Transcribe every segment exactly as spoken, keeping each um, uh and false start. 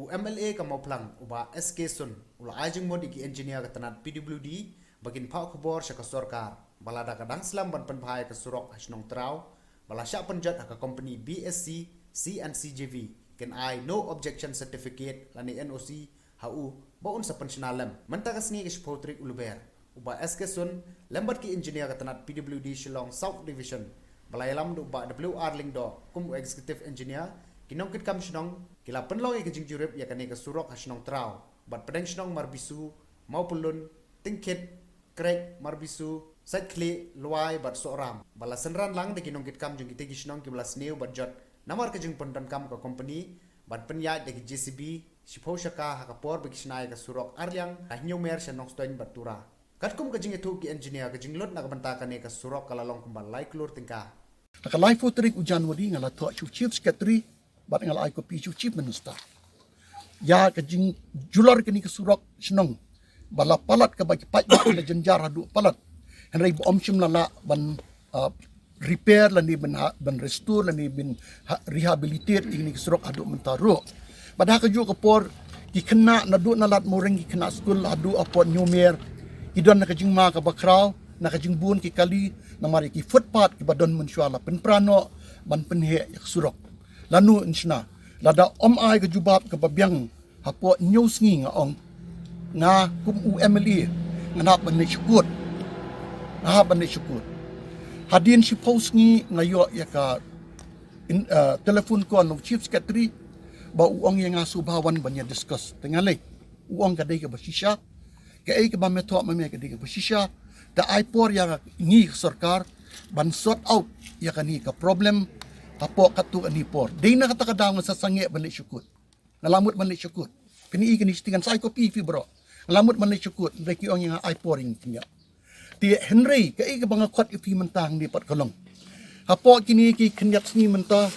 M L A ka Mawphlang, u Bah S K Sun, u la ai jingmut ïa ki engineer ka tnat P W D ba kin phah khubor sha ka sorkar ba lada ka dang slem ban pynbha ïa ka surok ha shnong Traw, ba la shah pynjot ha ka company B S C C and C J V, kin ai no objection certificate lane N O C ha u ba un sa pynshna lem. Mynta ka sngi ka shiphew tarik u Lber, u Bah S K Sun lem bad ki engineer ka tnat P W D Shillong South Division, ba la ïalam da u Bah W R Lyngdoh kum u executive engineer, ki nongkitkam shnong ki la pynlong ïa ka jingjurip ïa kane ka surok ha shnong Traw bad pdeng shnong Marbisu, Mawpyllun, Tyngkhit, Krek, Marbisu, Saitkhlieh, Lwai bad Sohram, ba la synran lang da ki nongkitkam jong kita ki shnong kiba la sniew ban jot namar ka jingpyndonkam ka company ban pynïaid da ki J C B shiphew shaka ha ka por ba ki shna ïa ka surok arliang na Hynñiewmer sha Nongstoiñ bad Tura. Katkum ka jingïathuh ki engineer, ka jinglut na ka bynta kane ka surok ka la long kumba lai klur tyngka. Ha ka laiphew tarik u January nga la thoh sha u Chief Secretary bad nga la ai copy sha u Chief Minister ïa ka jingjulor kane ka surok shnong, ba la palat kaba ki paidbah ki la jynjar haduh palat. Hynrei ba ym shym la lah ban, ah, repair lane ban ha-, ban restore lane ban ha-, rehabilitate ïa kane ka surok haduh mynta ruh. Bad ha kajuh ka por ki khynnah naduh na Lad Mawreng, ki khynnah skul haduh hapoh Hynñiewmer, ki don na ka jingma kaba khraw, na ka jingbun ki kali, namar ïa ki footpath kiba don mynshuwa la pynpra noh ban pynheh ïa ka surok. Lano yn shna? Lada ym ai ka jubab kaba biang hapoh hynñiew sngi, nga ong, nga kum u M L A ngan hap ban leit sha kut. Nga hap ban leit sha kut. Hadien shiphew sngi nga ïoh ïa ka in, uh, telephone call na u Chief Secretary ba u ong ïa nga sngewbha wan ban ïa discuss. Te nga leit. U ong ka dei kaba shisha. Kaei kaba me thoh ma me ka dei kaba shisha. Te ai por ïa ngi ka sorkar ban sort out ïa kane ka problem hapoh katto katne por. Dei na kata ka daw nga sa sangeh ban leit sha kut. Nga la mut ban leit sha kut. Phin ïohi kane shi tngen, sa ai copy ïa phi baroh. Nga la mut ban leit sha kut, hynrei ki ong ïa nga ai por ïa ngi phin ïoh. Te hynrei kaei kaba nga khot ïa phi mynta hangne pat ka long, hapoh kine ki khyndiat sngi mynta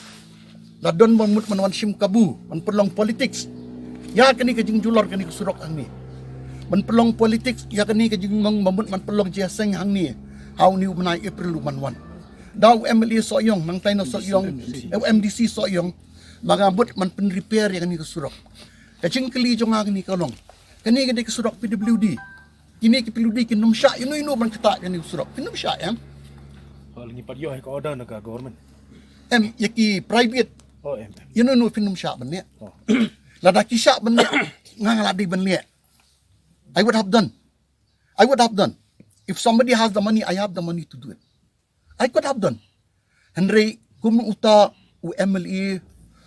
la don ba mut ban wan shim kabu, ban pynlong politics ïa kane ka jingjulor kane ka surok hangne. Ban pynlong politics ïa kane ka jingmong ba mut ban pynlong jingïaseng hangne ha une u bnai April u ban wan. Da u M L A Sohiong, nangtai na Sohiong, eh, u M D C Sohiong, ba nga mut ban pynrepair ïa kane ka surok. Ka jingkylli jong nga kane ka long, kane ka dei ka surok P W D. Kine ki P W D kin ym shah ïano ïano ban ktah ïa kane ka surok. Kin ym shah, em? Oh, la ngi pat ïoh ïa ka order na ka government. Em, ïa ki private. Oh, em, em. Ïano ïano phin ym shah ban leh. Oh. Lada ki shah ban leh, nga nga la dei ban leh. I would have done. I would have done. If somebody has the money, I have the money to do it. I could have done. Hynrei kum uta u M L A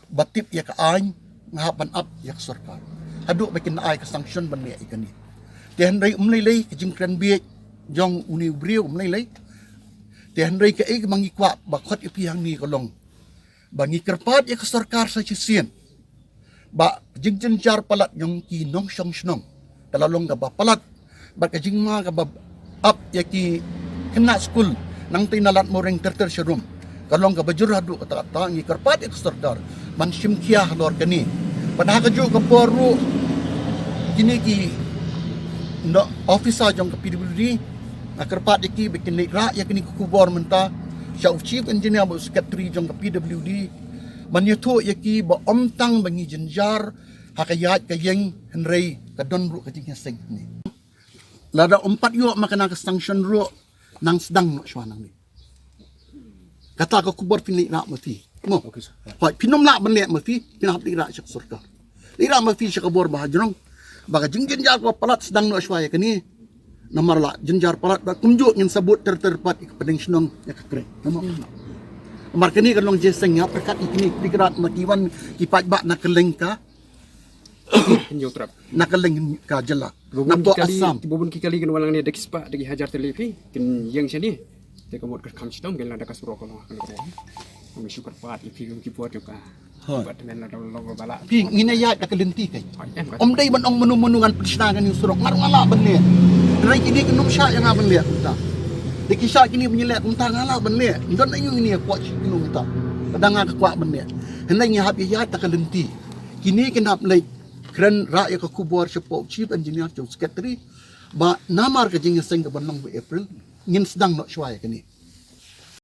ba tip ïa ka aiñ, nga hap ban ap ïa ka sorkar haduh ba kin ai ka sanction ban leh ïa kane. Te hynrei um lei lei, ka jingkren bieit jong une u briew um lei lei. Te hynrei kaei kaba ngi kwah ba khot ïa phi hangne ka long ba ngi kyrpad ïa ka sorkar sa shisien ba ka jingjynjar palat jong ki nongshong shnong ka la long kaba palat, bad ka jingma kaba ap ïa ki khynnah skul nangtei na Lad Mawreng ter ter sharum ka long kaba jur haduh katta katta. Ngi kyrpad ïa ka sorkar ban shim khia halor kane. Bad ha kajuh ka por ruh kine ki officer jong ka P W D, nga kyrpad ïa ki ba kin leit rah ïa kane ka khubor mynta sha u Chief Engineer bad u Secretary jong ka P W D, ban ïathuh ïa ki ba ym tang ba ngi jynjar ha ka ïaid ka ïeng, hynrei ka don ruh ka jingïaseng hangne. Lada ym pat ïoh ma kane ka sanction ruh, nang sdang noh shuwa nangne. Kata ka khubor phin leit rah ma phi. Mo. Okay, sir. Hooid, phin ym lah ban leh ma phi, phin hap leit rah sha ka sorkar. Leit rah ma phi sha ka bor ba hajrong ba ka jingjynjar kaba palat sdang noh shuwa ïa kane. Namar la jynjar palat bad kumjuh ngin sa bud ter ter pat ïa ka pdeng shnong ïa ka krek. Namar kane ka long jingïaseng, ïa pyrkhat ïa kine ki krat ma ki wan ki paidbah na kylleng ka Hynñiewtrep. Na kylleng ka jylla. Napoh Assam. Bun ki kali kin wan nangne da ki spah da ki hajar tylli phi kin ïeng shane. Te ka mut ka kham shitom kin lada ka surok ka long ha kane ka. Ngi shu kyrpad ïa phi kum ki bor jong ka. Hooid. Bad men lada long ba lah. Phi ngin ïa ïaid da ka lynti kai. Hooid, em ka. Ym dei ban ong mano mano ngan pynshna kane ka surok, nga ruh nga lah ban leh. Hynrei kine kin ym shah ïa nga ban leh kumta. Da ki shah kine ban ïaleh kumta nga lah ban leh. Ym don aiu ngin ïa poi kumta. Lada nga ka kwah ban leh. Hynrei ngi hap ïa ïaid da ka lynti. Kine kin hap leit kren rah ïa ka khubor shapoh Chief Engineer, shapoh Secretary, ba namar ka jingïaseng kaba long ha u April, ngin sdang noh shuwa ïa kane.